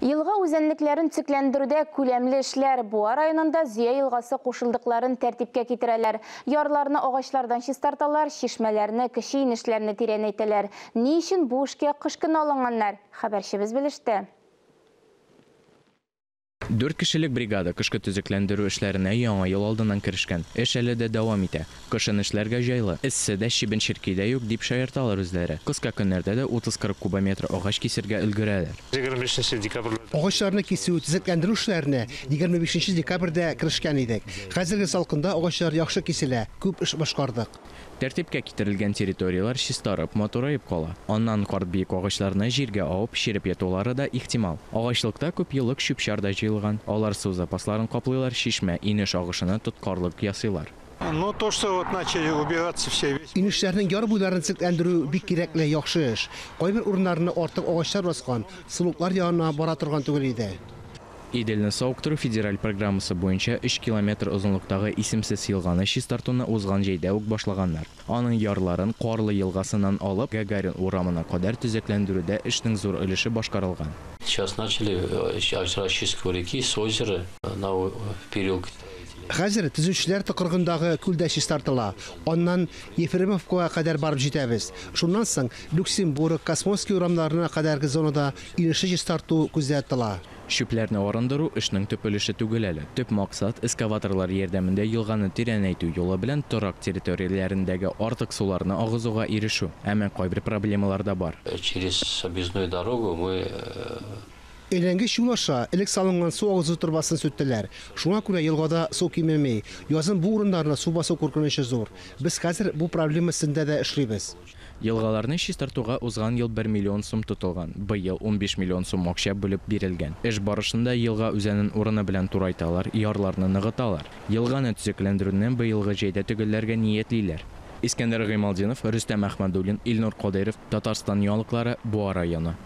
Елга үзәнлекләрен төзекләндерүдә күләмле эшләр. Буа районында Зөя елгасы кушылдыкларын тәртипкә китерәләр. Ярларны агачлардан чистарталар, чишмәләрне, кече инешләрне тирәнәйтәләр. Ни өчен бу эшкә кыш көне алынганнар? Хәбәрчебез белеште. Дүрт кешелек бригада кышкы төзекләндерү эшләренә Яңа ел алдыннан керешкән. Эш әле дә дәвам итә. Кышын эшләргә җайлы. Эссе дә, чебен-черки дә юк, дип шаярталар үзләре. Кыска көннәрдә дә 30-40 кубометр агач кисергә өлгерәләр. 25 декабрьдә. Агачларны кисү, төзекләндерү эшләренә 25 декабрьдә керешкән идек. Хәзерге салкында агачлар яхшы киселә, күп эш башкардык. Тәртипкә китерелгән территорияләр чистарып, матураеп кала. Аннан карт биек агачларны җиргә авып, череп ятулары да ихтимал. Агачлыкта күпьеллык чүп-чар да җыелган. Алар су запасларын каплыйлар, чишмә, инеш агышына тоткарлык ясыйлар. Ну, то, что вот начали убираться все весь. Инешләрнең яр буйларын төзекләндерү бик кирәкле, яхшы эш. Кайбер урыннарны артык агачлар баскан, сулыклар янына бара торган түгел иде. Иделне савыктыру федераль программасы буенча өч километр озынлыктагы исемсез елганы чистартуны узган җәйдә үк башлаганнар. Аның ярларын Карлы елгасыннан алып Гагарин урамына кадәр төзекләндерүдә эшнең зур өлеше башкарылган. Сейчас начали расчистку реки с озера на переулке. Хәзер Төзүчеләр тыкрыгындагы күл дә чистартыла. Аннан Ефремовкага кадәр барып җитәбез. Шуннан соң Люксембург, Космонский урамнарына кадәрге зонада инешне чистарту күздә тотыла. Чүпләрне арындыру эшнең төп өлеше түгел әле. Төп максат, эскаваторлар ярдәмендә елганы тирәнәйтү юлы белән торак территорияләрендәге артык суларны агызуга ирешү. Әмма кайбер проблемалар да бар. Через объездную дорогу мы Әйләнгеч юл аша элек салынган су агызу торбасын сүттеләр. Шуңа күрә елгада су кимеми. Язын бу урыннарны су басу куркынычы зур. Без хәзер бу проблема өстендә дә эшлибез. Елгаларны чистартуга узган ел 1 миллион сум тотылган. Быел 15 миллион сум акча бүлеп бирелгән. Эш барышында елга үзәнен урыны белән турайталар, ярларны ныгыталар. Елганы төзекләндерүне быелгы җәйдә төгәлләргә ниятлиләр. Искәндәр Гыймалтдинов, Рөстәм Әхмәдуллин, Илнур Кадыйров, Татарстан яңалыклары, Буа районы.